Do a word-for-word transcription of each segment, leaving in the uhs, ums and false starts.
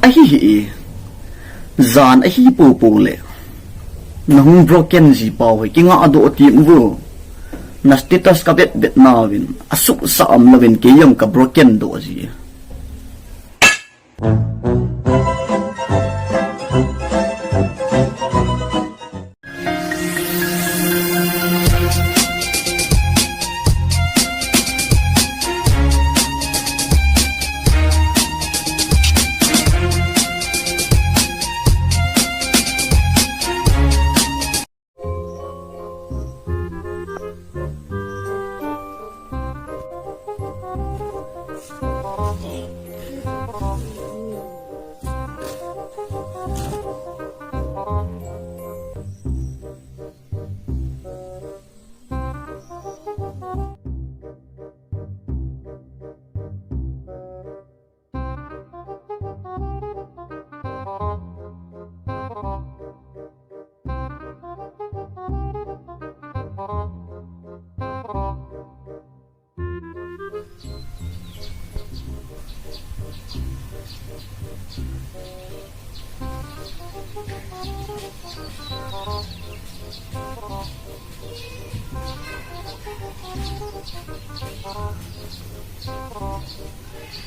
Ahi hi e. Jan ahi popo le. Nahung broken ji pau hi kinga doh tim vo. Na status ka vet vet nauvin. Asuk sa am nauvin kei jong ka broken doh ji.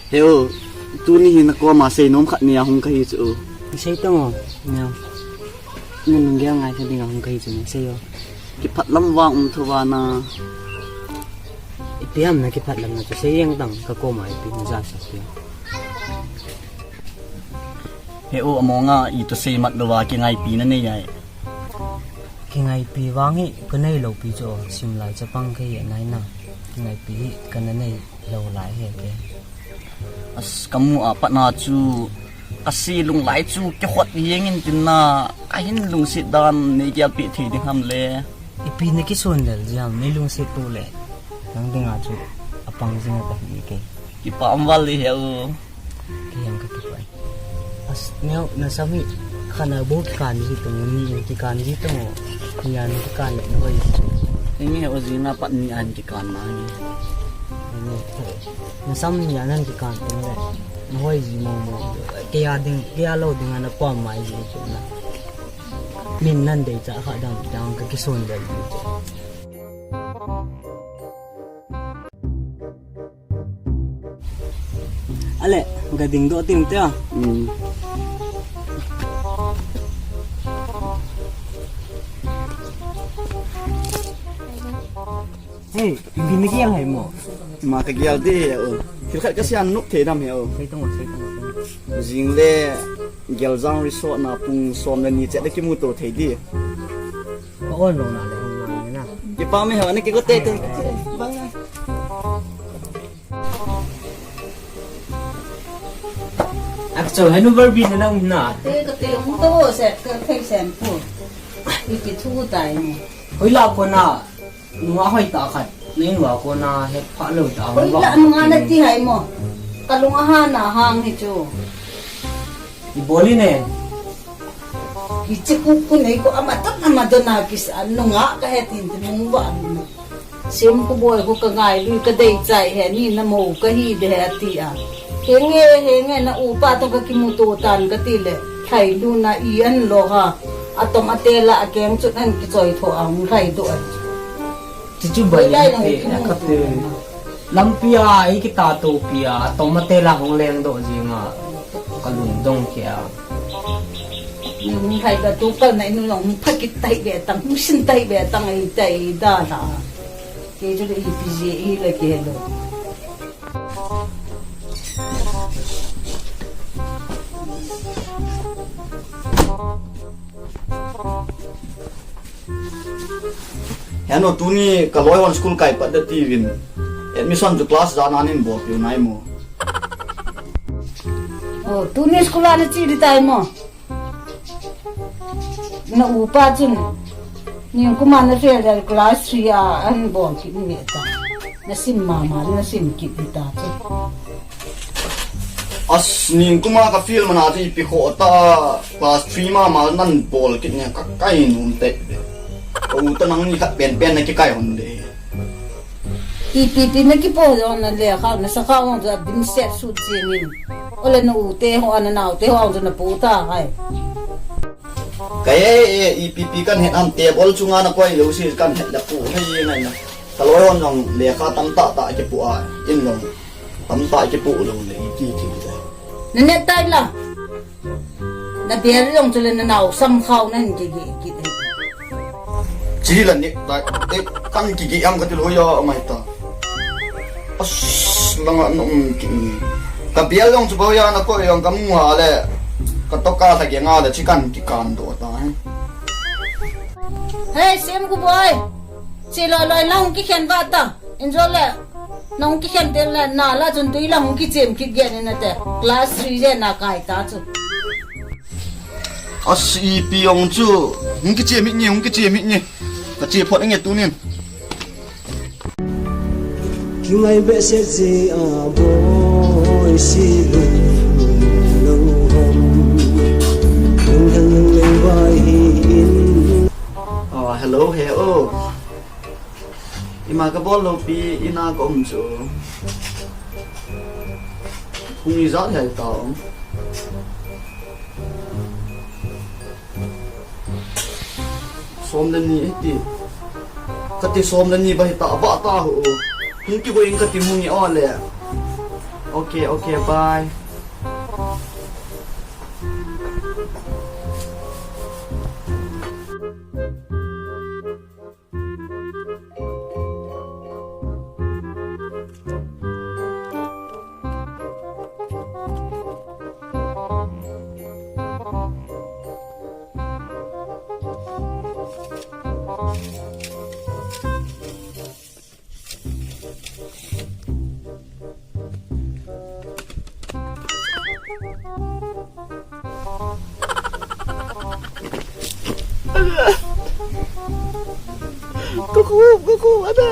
He u, tuni hi na koma seinom khat nei a hung kahi chu. Sei tang o, neo. Na lunggel ngaisa dinga hung kahi chu, sei o. Kiphatlam vang um tho vana. Ipi ham na kiphatlamna chu sei jeng tang, ka koma ipi na jasa pi. He u, amonga ito seimat louva kingaipi na nei ai. Kingaipi vang hi ka nei lou pi chu, simlai chapang kahi nai na. Kingaipi hi kana nei lou lai hi ke. As, kamu a patna chu kasi lunglai chu kihot jeng in tin na, kahin lungset dan nei gelpeh thei ding ham le. Ipi na kisondal ji ham, nei lungset tu le. Nang dinga chu apang jing a kahi ke. Kipa um val le he u. Kei jong ka kipa. As, neo, na sam hi, khat na bou kikan ji tang, ni in kikan ji tang o, ni an kikan le na hoi. Imi he o ji na pat ni an kikan na ni. Ni, na sam ni an an kikan tang le, na hoi ji mo mo. Kei a ding, kei a lou ding ana pom mai ji chu na. Min nan dei cha kha dam dang ka kisondal ji chu. Ale, ka ding doh ting te a. Hmm. Hey, ipi na gel hai mo? Ma ka gel de he o. Thil khat ka sian nop thei dam he o. Sei tang o, sei tang o, sei tang o. Jing le Geljang Resort na pung som le ni chet le kimuto thei di. Ka on lou na le hung na ni na. Kipa me ho, na kigo te te. Ak cho, henu Barbie na nang na. Te ka te hung to set ka thei sen pu. Iki thu tai mo. Hoi la ko na. Nunga hoi ta khat. Nei nunga ko na het pha lou ta. Hoi la nunga na ti hai mo. Ka lung a ha na hang hi chu. I boli ne. Kichi ku ku nei ko ama tan ama dona kis a nunga ka het in te nung va. Sim ku boi ko ka ngai lui ka dei chai he ni na mo ka hi de he ti a. Henge henge na upa to ka kimuto tan ka ti le. Thai lu na i an lo ha. Atom atela akeng chut an kichoi tho a hung thai do a. Chuchu bai lai te na ka te. Lampi a, i kita topi a, atom atela hung leng doh jing a, ka lungdong kei a. Ni hung hai ka tu kal na inu long hung phakit tai be tang, hung sin tai be tang ai tai da la. Kei chu le ipi je i le kei lo. Heno, tuni ka loi hon school kai pat da tiuvin. Admission chu class jan a nin bol piu nai mo. Oh, tuni school a na chi di tai mo. Na upa chun. Nin kuma na fail da class three a an bol ki ni ta. Na sim mama, na sim kit di ta chu. As, nin kuma ka fail mana chu ipi kho ta, class three mama nan bol kit ne ka kai num te. Ka u ta nang ni khat pen pen na kikai hon de. Ipi pi na kipo jo na le kha na sa kha on ja dim set su chi ni. Ole na u te ho, ana nau te ho, ana na pu ta hai. Ka e, e, ipi pi kan het ham, table chunga na koi lou si kan het la pu hai ngai na. Ka loi hon jong lekha tamtah tah kipu a, in jong tamtah kipu lou le i ki ki te. Na ne tai la. Na bel jong chu le na nau sam khau na hin ki ki ki te. Chi la ne tai, e, kan ki ki am ka ti loi a ngai ta. As, langa nom ki. Ka bel jong chu bau ya na ko jong ka mu ha le. Ka to ka sa ke nga le chi kan ki kan do ta, he. Hey, Sim ku boy. Chi loi loi la hung kikhen va ta. Injo le. Na hung kikhen te le na la chun tui la hung kichem kit ge ni na te. Class three je na kai ta chu. Asi pi ong chu. Hung kichem hih ni, hung kichem hih ni. Ka che phot nge tunin. Kingai behseh jeh a boi si lung lung ham. Lung thang lung lei vai hi in. Oh, hello, he o. Ima ka bol lou pi ina ka um chu. Hung ijat hel ta um. Som le ni ti. Kati som le ni ba hita ba ta ho. Hung kivui in kati mu nge o le. Okay, okay, bye. Kuku, kuku, ada.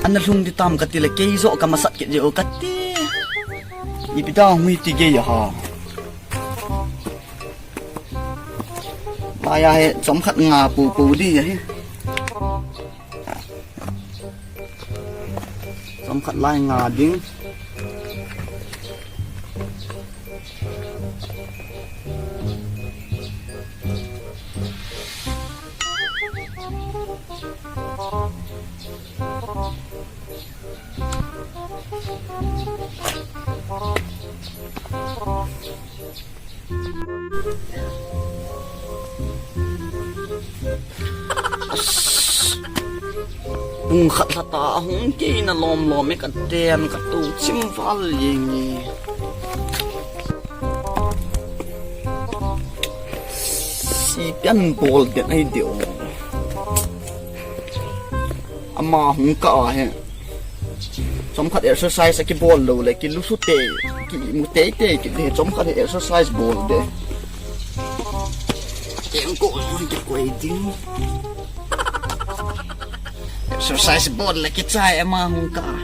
Ana lhung di tam kati le kei joh ka masat kit jeh u kati. Ipi ta hung iti gei a ha. Maya he chomkhat nga pu pu di ahi. Chomkhat lai nga ding. Pung khat lha ta ahung kei na lom lom e, ka ten ka tu chim val jeng e. Si pian bol den ai de o. Ama hung kah a he. Chomkhat exercise a kibol lou le, kilusu te, kimu teitei kit le, chomkhat he exercise bol de. Keng ko hung kikoi ding. Exercise bol le kichai ama hung kah a.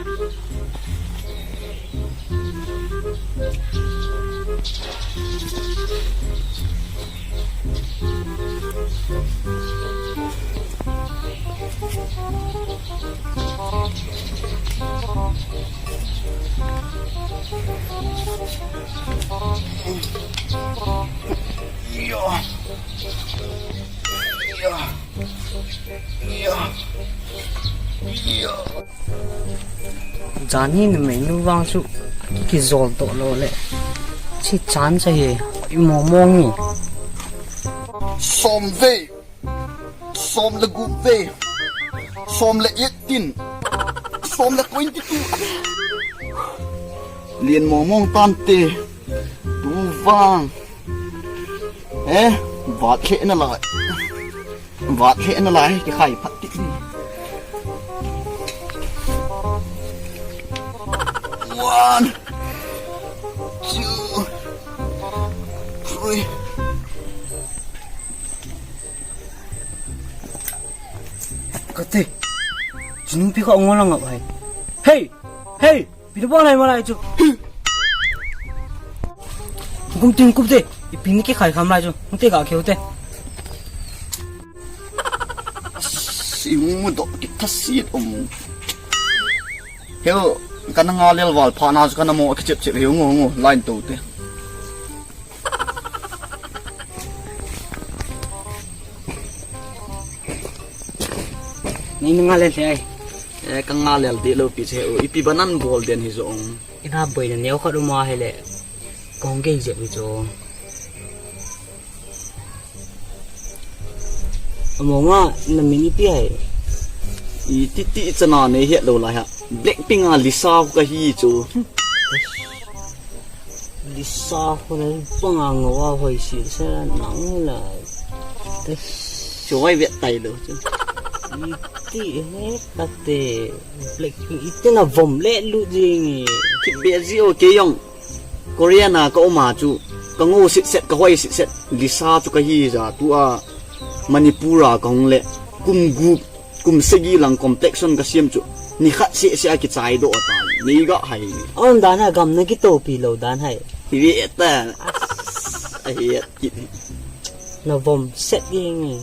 Jani numei nu vang chu kijol toh lou le. Chi chan cha hi i mo mong ni. Som ve. Som le gup ve. Som le eighteen. Som le twenty-two. Lien mo mong tan te. Tu vang. Eh, vat lheh na lai. Vat lheh na lai, kikhai phat ti. One, two, three. Kati. Chinung pi ka ngol ngap hai. Hey! Hey! Pi na bol hai malai chu. Kum tin kum te. Ipi ni kikhai kham lai chu. Hung te ka kheu te. Imu do ki thasit um. Heu, kana ngalel val pha na chu kana mo ki chep chep heu ngo ngo line to te. Nei na ngalel le ai. Eh, ka ngalel de lo pi che u. Ipi banan bol den hi jo ong. Ina boina neo khat uma hele. Kong gei jep hi jo. Amo nga na min ipi ai. I titi chana nei het lo lai ha. Blackpink a Lisa ka hi chu. Lisa ko na panga ngawa hoi si sa nang la. Choi vet tai lo chu. Iti he kate Blackpink iti na vom le lu ding. Kit be ji o ke yong. Korea na ka uma chu ka ngo sit set ka hoi sit set Lisa chu ka hi ja tu a Manipur a ka hung le kum gup kum segi lang complexion ka siam chu ni khat se se a kichai do ta ni ga hai. On dan ha gam na ki to pi lo dan hai. Hi ve ta. Ahi et kit. Na vom set ding ni.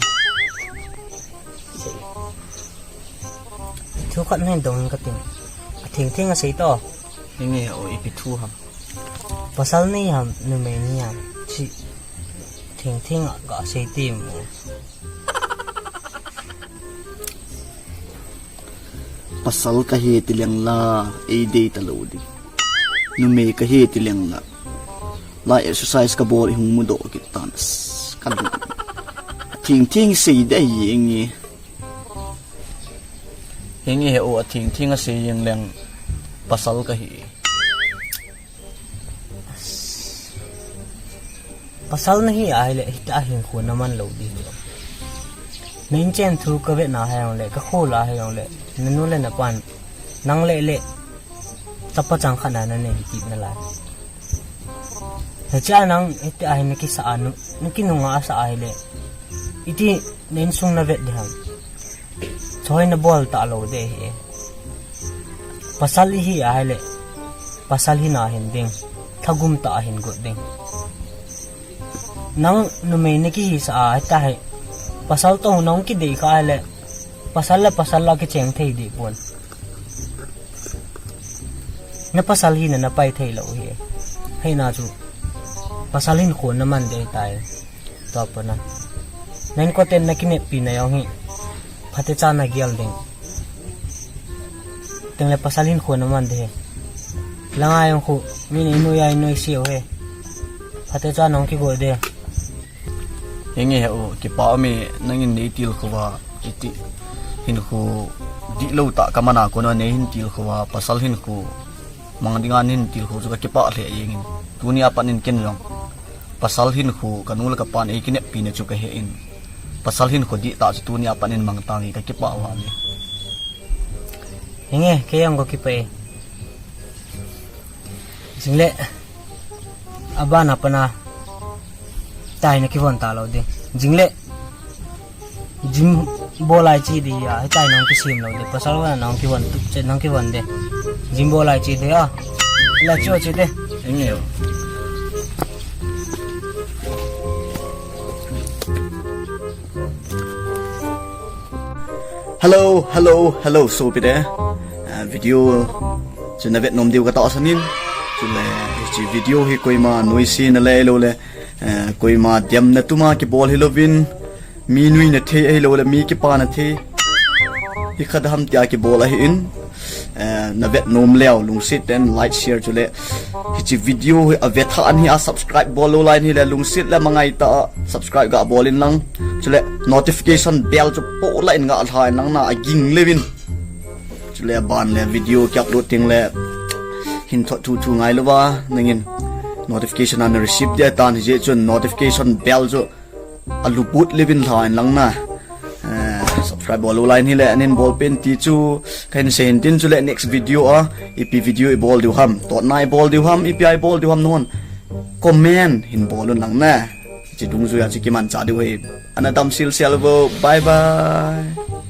Thu khat nen dong ka tin. A thing thing a sei to. Inge o ipi thu ham. Pasal ni ham, numei ni ham. Chi thing thing a ga sei ti mo. Pasal ka hi ti leng la, ei dei ta lo ding. Numei ka hi ti leng la. Lai exercise ka bol i hung mu do kit tan. Ka du. Thing thing sei dei inge. Hinge he o a thing thing a sei jeng leng pasal ka hi. Pasal na hi ahile hita a hinkho na man lo di chu. Na inchen thu ka vetna ha jong le ka khol a ha jong le na nu le na pan nang le le chapa chang khat na na nei hi kit na lai. Hiche a nang hita a hi na kisa a nu na kinunga a sa ahile iti na insung na vet di ham. Choi na bol ta lo de hi. Pasal i hi ahile pasal hi na hin ding. Thagum ta hin got ding. Nang numei na ki hi sa a ta hi. Pasal to nang ki dei kha ahile pasal le pasal la ki cheng thei di pon. Na pasal hi na na pai thei lo hi. Hei na chu pasal hin khon na man de tai. Tua pana. Na inkoten na kineppi na jong hi. Phatecha na gel ding. Tengle pasal hin khon na man de. Langa jong khu. Min inoi a inoi siu he. Phatecha nong kigo de. Hinge he u, kipa umi nangin nei tilkhou va. Iti. Hinkho dih lou tah ka mana kona nei hin tilkhou va. Pasal hinkho. Mang dinga nei hin tilkhou chu ka kipah lheh jengin. Tuni a pat in ken jong. Pasal hinkho, ka nu le ka pan ei kineppi na chu ka he in. Pasal hinkho dih tah chu tuni a pat in mang tange ka kipah uva le. Hinge, kei jong ka kipah e. Jingle, abana pana, tai na kivon ta lou ding. Jingle, Gym bol lai chi di a, hitai nang kisem lou de. Pasal va nang kivon, che nang kivon de. Gym bol lai chi de a. La chu chi de. Eng e. Hello, hello, hello, sopi te. Ah, video chu na vet nom diu ka tahsan in. Chule, hiche video hi koima noise na le lou le. Eh, koima demna tuma kibol hilouvin, mi nuina thei ahilouleh mi kipana thei. Hi khat ham tia kibol ahin, eh, na vet nom leu, lungset tah in like, share chule. Hiche video hi a vet hah in hi a subscribe bol lou lai in hile lungset le mangai tah a subscribe ga bol in lang. Chule notification bell chu poh lah in ga lha in lang na a ging levin. Chule aban le video ki upload teng le hin thot thu thu ngai louva, nangin notification a na receive dia tan hijeh chun notification bell chu a lubut levin lha in lang na. Eh, subscribe bol lou lai in hile anin bol pen ti chu kahin sei in tin chule next video a ipi video i bol diu ham, totna i bol diu ham, ipi a i bol diu ham non comment hin bol un lang na. Chi dungjuia chi kimancha diu hi. Ana dam sil sil vo. Bye bye.